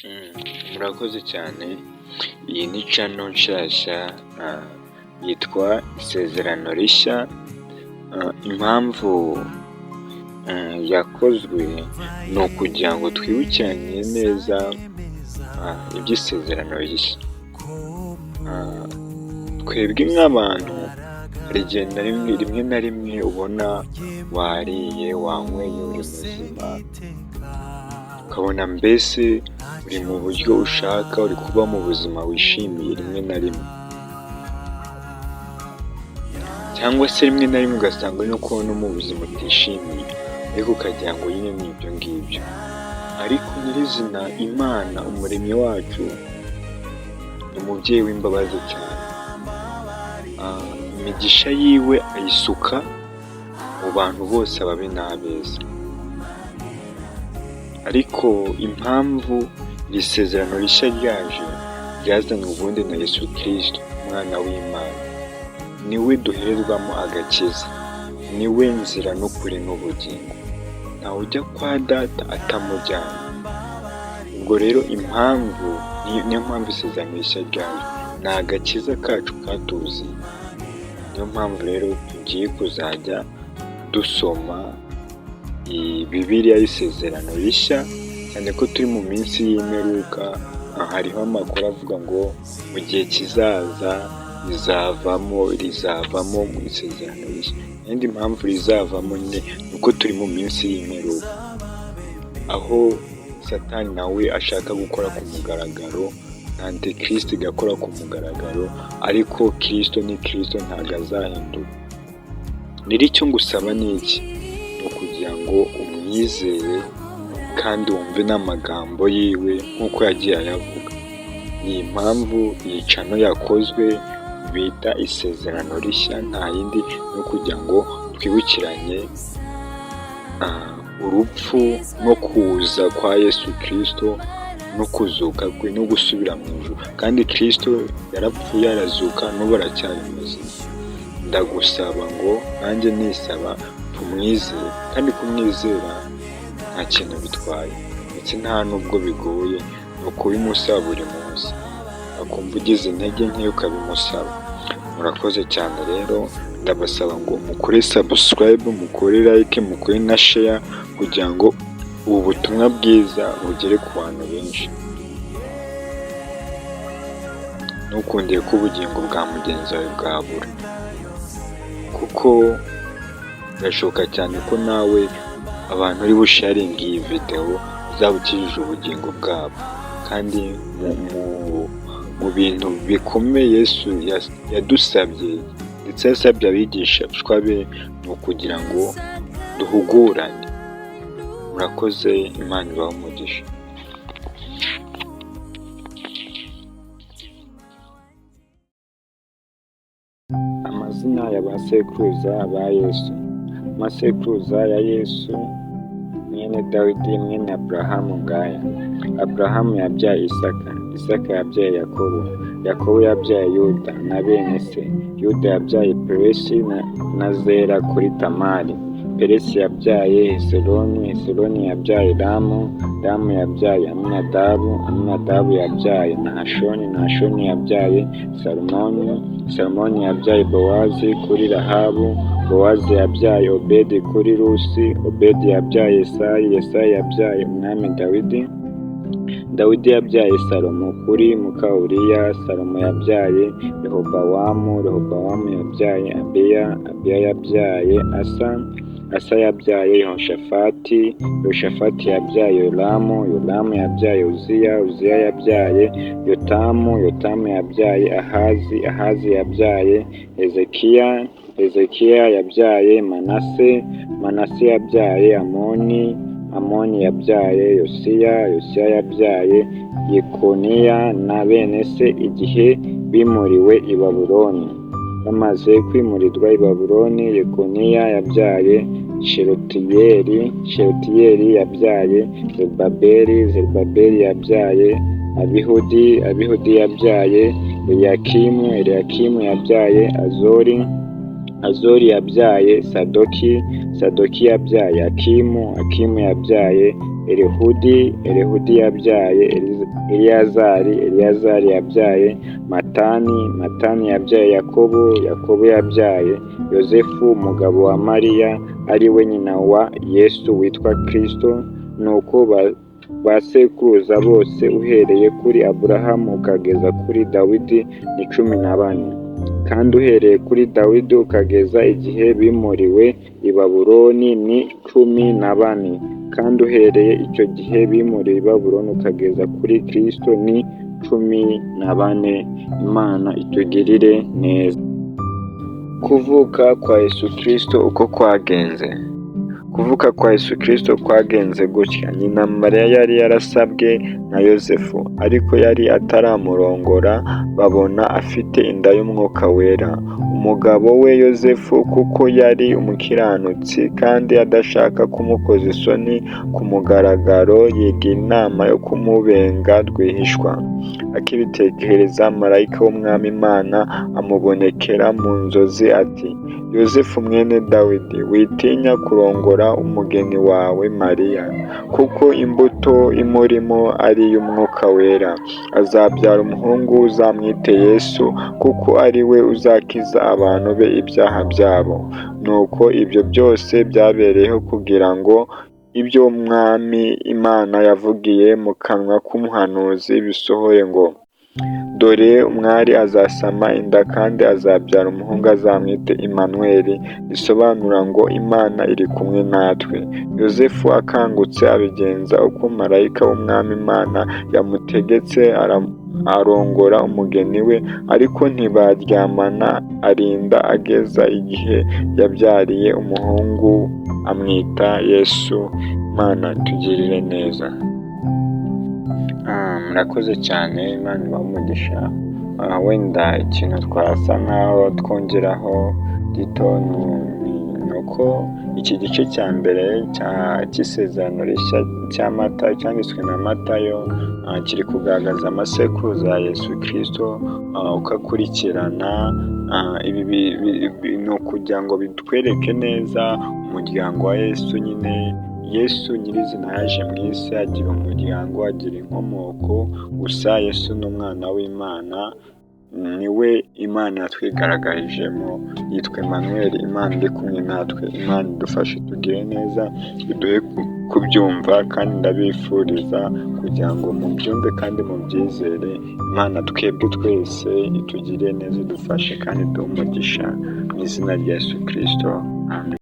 Murakoze cyane, iyi ni channel nshyashya yitwa Isezerano Rishya. Impamvu yakozwe ni ukugira ngo twibukiranye neza iby'isezerano rishya. Twebwe nk'abantu hari igihe na rimwe, rimwe na rimwe ubona wariye, wanyweye, uri muzima, ukabona mbese uri mu buryo ushaka, uri kuba mu buzima wishimiye rimwe na rimwe, cyangwa se rimwe na rimwe ugasanga uri no kuba no mu buzima utishimiye, ariko ukagira ngo nyine ni ibyo ngibyo. Ariko nyirizina Imana umuremyi wacu ni umubyeyi w'imbabazi cyane, imigisha yiwe ayisuka mu bantu bose, ababi n'abeza. Ariko impamvu iri sezerano rishya ryaje, ryazanywe ubundi na Yesu Kristo umwana w'Imana, niwe duhererwamo agakiza, niwe nzira n'ukuri n'ubugingo, ntawe ujya kwa data atamujyanye. Ubwo rero impamvu, niyo mpamvu isezerano rishya ryaje, ni agakiza kacu katuziye. Niyo mpamvu rero tugiye kuzajya dusoma iyi Bibiliya y'isezerano rishya, cyane ko turi mu minsi y'imperuka. Hariho amakuru avuga ngo mu gihe kizaza rizavamo, rizavamo mu isezerano rishya. Iyindi mpamvu rizavamo nyine ni uko turi mu minsi y'imperuka, aho Satani nawe ashaka gukora ku mugaragaro, na Antikristo igakora ku mugaragaro, ariko Kristo ni Kristo, ntabwo azahinduka. Rero icyo ngusaba ni iki? Ni ukugira ngo umwizere kandi wumve n'amagambo yiwe nk'uko yagiye ayavuga. Ni impamvu iyi channel yakozwe bita Isezerano Rishya, nta yindi, ni ukugira ngo twibukiranye urupfu no kuza kwa Yesu Kristo no kuzuka kwe no gusubira mu ijuru. Kandi Kristo yarapfuye, arazuka, n'ubu aracyari muzima. Ndagusaba ngo nanjye nisaba tumwizere, kandi kumwizera nta kintu bitwaye, ndetse nta nubwo bigoye, ni ukubimusaba buri munsi, akumva ugize intege nke ukabimusaba. Murakoze cyane rero, ndabasaba ngo mukore subscribe, mukore like, mukore na share, kugira ngo ubu butumwa bwiza bugere ku bantu benshi. Ntukundiye ko ubugingo bwa mugenzi wawe bwabura, kuko birashoboka cyane ko nawe abantu uri busharinge iyi videwo uzaba ukijije ubugingo bwabo. Kandi mu bintu bikomeye Yesu yadusabye, ndetse yasabye abigishwa be, ni ukugira ngo duhugurane. Murakoze, Imana ibahe umugisha. Amazina ya ba sekuruza ba Yesu. Amasekuruza ya Yesu mwene Dawidi mwene Aburahamu ngaya: Aburahamu yabyaye Isaka, Isaka yabyaye Yakobo, Yakobo yabyaye Yuda na bene se. Yuda yabyaye Peresi na Zera kuri Tamari. Peresi yabyaye Hesironi, Hesironi yabyaye Ramu, Ramu yabyaye Aminadabu, Aminadabu yabyaye Nahashoni, Nahashoni yabyaye Salumoni, Salumoni yabyaye Bowazi kuri Rahabu, Bowazi yabyaye Obedi kuri Rusi, Obedi yabyaye Yesayi, Yesayi yabyaye umwami Dawidi, Dawidi yabyaye Salomo kuri muka Uriya, Salomo yabyaye Rehobowamu, Rehobowamu yabyaye Abiya, Abiya yabyaye Asa, Asa yabyaye Yehoshafati, Yehoshafati yabyaye Yoramu, Yoramu yabyaye Uziya, Uziya yabyaye Yotamu, Yotamu yabyaye Ahazi, Ahazi yabyaye Hezekiya, Hezekiya yabyaye Manase, Manase yabyaye Amoni, Amoni yabyaye Yosiya, Yosiya yabyaye Yekoniya na bene se igihe bimuriwe i Babuloni. Bamaze kwimurirwa i Babuloni, Yekoniya yabyaye Shelutiyeli, Shelutiyeli yabyaye Zerubabeli, Zerubabeli yabyaye Abihudi, Abihudi yabyaye Eliyakimu, Eliyakimu yabyaye Azori, Azori yabyaye Sadoki, Sadoki yabyaye Akimu, Akimu yabyaye Elihudi, Elihudi yabyaye Eleyazari, Eleyazari yabyaye Matani, Matani yabyaye Yakobo, Yakobo yabyaye Yozefu umugabo wa Mariya ari we nyina wa Yesu witwa Kristo. Nuko ba sekuruza bose uhereye kuri Aburahamu ukageza kuri Dawidi ni 14, kandi uhereye kuri Dawidi ukageza igihe bimuriwe i Babuloni ni 14, kandi uhereye icyo gihe bimuriwe i Babuloni ukageza kuri Kristo ni 14. Imana itugirire neza. Kuvuka kwa Yesu Kristo uko kwagenze. Kuvuka kwa Yesu Kristo kwagenze gutya: nyina Mariya yari yarasabwe na Yozefu, ariko yari ataramurongora, babona afite inda y'Umwuka Wera. Umugabo we Yozefu, kuko yari umukiranutsi kandi adashaka kumukoza isoni ku mugaragaro, yigira inama yo kumubenga rwihishwa. Akibitekereza, marayika w'Umwami Imana amubonekera mu nzozi ati: "Yozefu mwene Dawidi, witinya kurongora umugeni wawe Mariya, kuko imbuto imurimo ari iy'Umwuka Wera. Azabyara umuhungu uzamwite Yesu, kuko ari we uzakiza abantu be ibyaha byabo." Nuko ibyo byose byabereyeho kugira ngo ibyo Umwami Imana yavugiye mu kanwa k'umuhanuzi bisohore ngo: "Dore umwari azasama inda kandi azabyara umuhungu, azamwite Imanweli," risobanura ngo Imana iri kumwe natwe. Yozefu akangutse abigenza uko marayika w'Umwami Imana yamutegetse, arongora umugeni we, ariko ntibaryamana arinda ageza igihe yabyariye umuhungu, amwita Yesu. Imana itugirire neza. Murakoze cyane, Imana ibahe umugisha. Wenda ikintu twasa nkaho twongeraho gito ni uko iki gice cya mbere cy'isezerano rishya cya Matayo, cyanditswe na Matayo, kiri kugaragaza amasekuruza ya Yesu Kristo uko akurikirana. Ibi ni ukugira ngo bitwereke neza umuryango wa Yesu nyine. Yesu nyirizina yaje mu isi agira umuryango, agira inkomoko. Gusa Yesu ni umwana w'Imana, niwe Imana yatwigaragarijemo, yitwa Emmanuel, Imana iri kumwe natwe. Imana idufashe tugire neza, iduhe kubyumva, kandi ndabifuriza kugira ngo mubyumve kandi mubyizere. Imana twebwe twese itugirire neza, idufashe kandi iduhe umugisha mu izina rya Yesu Kristo, amen.